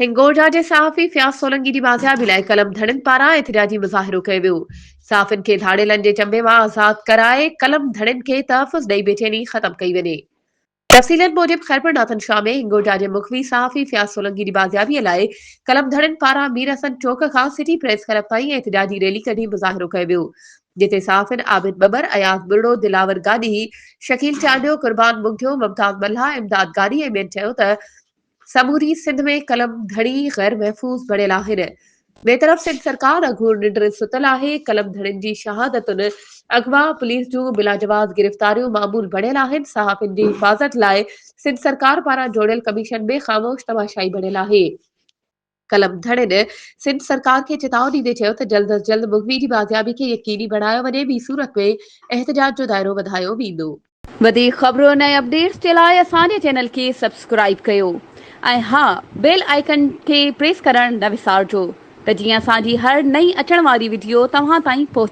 هنگورجا جي صحافي فياض سولنگي جي بازيابي لاء قلم ڌڻين پاران احتجاجي مظاهرو ڪيو ويو. صحافين کي ڌاڙيلن جي چنبي مان آزاد ڪرائي قلم ڌڻين کي تحفظ ڏئي بيچيني ختم ڪئي وڃي. تفصيلن موجب خيرپور ناٿن شاهه ۾ هنگورجا جي مغوي صحافي فياض سولنگي جي بازيابي لاء قلم ڌڻين پاران مير حسن چوڪ کان سٽي پريس ڪلب تائين احتجاجي ريلي ڪڍي مظاهرو ڪيو ويو جتي صحافين عابد ٻٻر، اياز ٻرڙو، دلاور گاڏهي، شڪيل چانڊيو، قربان مگهيو، ممتاز ملاح، امداد گاڏهي ۽ ٻين چيو ته سموري سنڌ ۾ قلم ڌڻي غير محفوظ بڻيل آهن. ٻئي طرف سنڌ سرڪار اگهور ننڊ ستل آهي، قلم ڌڻين جي شهادتن، اغوا، پوليس جون بلاجواز گرفتاريون معمول بڻيل آهن، صحافين جي حفاظت لاء سنڌ سرڪار پاران جوڙيل ڪميشن به خاموش تماشائي بڻيل آهي. قلم ڌڻين سنڌ سرڪار کي چتاء ڏيندي چيو ته جلد از جلد مغوي جي بازيابي کي يقيني بڻايو وڃي ٻي صورت ۾ احتجاج جو دائرو وڌايو ويندو. وڌيڪ خبرن ۽ اپڊيٽس جي لاء اسان جي چينل کي سبسڪرائيب ڪيو ۽ ها بيل آئيڪن کي پريس ڪرڻ نه وسارجو ته جيئن اسان جي هر نئين اچڻ واري وڊيو توهان تائين پهچي.